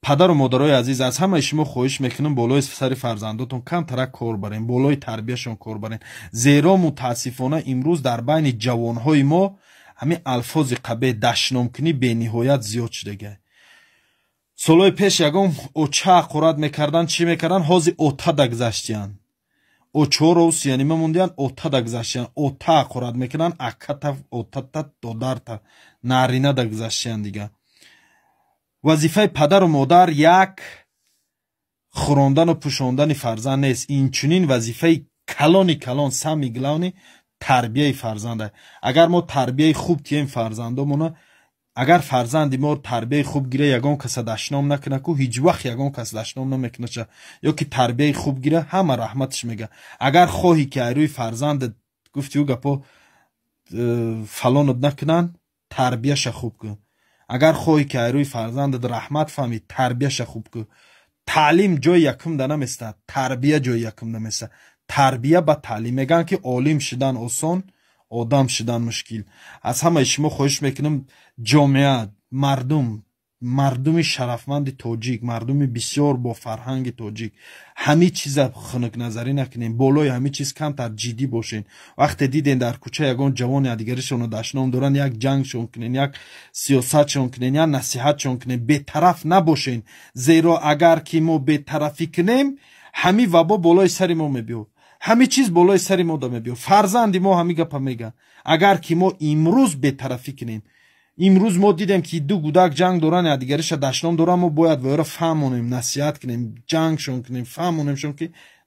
Падару модарои азиз, аз ҳамаи шумо хоҳиш мекунам, болои сари фарзандотон камтарак кор барен, болои тарбияшон кор барен, зеро мутаассифона имрӯз дар байни ҷавонҳои мо ҳамин алфози қабеҳ, дашномкунӣ бениҳоят зиёд шудага. Солҳои пеш ягон оча ҳақорат мекардан, чӣ мекардан, ҳозир отада гузаштиянд. Очоро яъне мемондиянд, отада гузаштиянд, ота ҳақорат мекунанд, аката, отата, додарта, наринада гузаштиянд дига. Вазифаи падару модар як хӯрондану пӯшондани фарзанд нест, инчунин вазифаи калони калон, самый главный, тарбияи фарзанда. Агар мо тарбияи хуб тием фарзандомона, агар фарзанди мо тарбияи хуб гира, ягон каса дашном накуна ку, ҳеҷ вақт ягон кас дашном намекунаша, ё ки тарбияи хуб гира, ҳама раҳматаш мега. Агар хоҳӣ, ки айрӯи фарзандат гуфти ӯ гапо фалонат накунанд, тарбияша хуб кун. Агар хоҳӣ, ки айрӯи фарзандат раҳмат фаҳмӣ, тарбияша хуб кун. Таълим ҷои якум да наместад, тарбия ҷои якум наместад. Тарбия ба таълим. Мегӯянд, ки олим шудан осон, одам шудан мушкил. Аз ҳамаи шумо хоҳиш мекунам, ҷомеа, мардум, мардуми шарафманди тоҷик, мардуми бисёр бо фарҳанги тоҷик, ҳамин чиза хунукназарӣ накунем, болои ҳамин чиз камтар ҷиддӣ бошем. Вақте дидем, дар кӯча ягон ҷавони якдигаришонро дашном доранд, як ҷангшон кунен, як сиёсатшон кунен, як насиҳатшон кунен, бетараф набошен, зеро агар ки мо бетарафӣ кунем, ҳамин вабо болои сари мо мебиёд, ҳамин чиз болои сари мо да мебиёд. Фарзанди мо ҳамин гапа мега. Агар ки мо имрӯз бетарафӣ кунем, имрӯз мо дидем, ки ду гудак ҷанг доранд, якдигариша дашном доранд, мо бояд ваёро фаҳмонем, насиҳат кунем, ҷангшон кунем, фаҳмонемшон, ки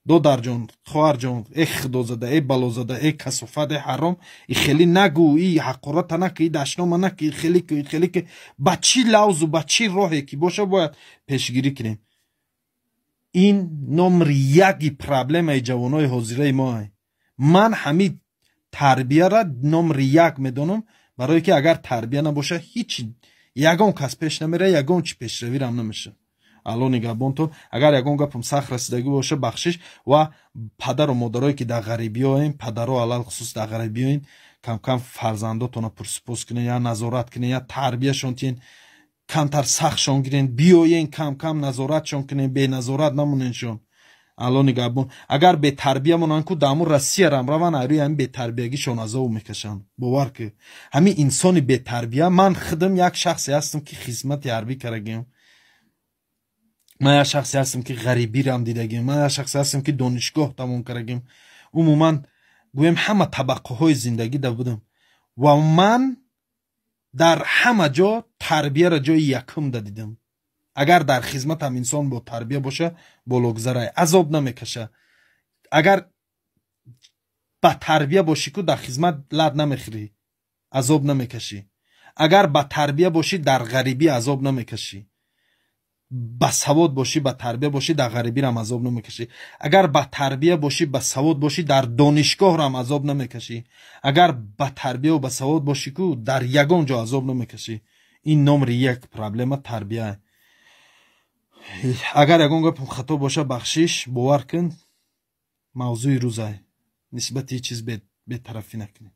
додарҷон, хоҳарҷон, э худозада, э балозада, э касофат, э ҳаром, и хеле нагӯ, и ҳақората наки, и дашнома наки, и хеле ки, и хеле ки, ба чӣ лавзу ба чӣ роҳе ки боша, бояд пешгирӣ кунем. Ин номри яки проблемаи ҷавонои ҳозираи мо. Ман ҳамин тарбияра номри як медонам, барое ки агар тарбия набоша, ҳеҷ ягон кас пеш намера, ягон чи пешравирам намеша. Алло нигаҳбонтон. Агар ягон гапам сахт расидагӣ боша, бахшиш. Ва падару модарое, ки дар ғарибиёем, падаро алалхусус дар ғарибиёем, камкам фарзандотона пурсупос кунен, я назорат кунен, я тарбияшон тиен, камтар сахтшон гирен, биёен, камкам назоратшон кунен, беназорат намоненшон. Алло нигаҳбон. Агар бетарбия монанд ку, дар ҳамун Россиярам раванд, айрӯи ҳамин бетарбиягишон азоб мекашанд. Бовар ки, ҳамин инсони бетарбия. Ман худам як шахсе ҳастам, ки хизмати ҳарбӣ кардагиам, ман як шахсе ҳастам, ки ғарибирам дидагим, ман як шахсе ҳастам, ки донишгоҳ тамом кардагим, умуман гӯем, ҳама табақаҳои зиндагӣ да будам ва ман дар ҳама ҷо тарбияро ҷои якум да дидам. Агар дар хизматам инсон бо тарбия боша, бологузарай, азоб намекаша. Агар ба тарбия бошӣ ку, дар хизмат лат намехӯрӣ, азоб намекашӣ. Агар ба тарбия бошӣ, дар ғарибӣ азоб намекашӣ. Ба савод бошӣ, ба тарбия бошӣ, дар ғарибирам азоб намекашӣ. Агар ба тарбия бошӣ, ба савод бошӣ, дар донишгоҳрам азоб намекашӣ. Агар ба тарбияву ба савод бошӣ ку, дар ягон ҷо азоб намекашӣ. Ин номри як проблема тарбия. Агар ягон гапам хато боша, бахшиш. Бовар кун, мавзӯи рӯзай нисбати ҳеҷ чиз бетарафӣ накунед.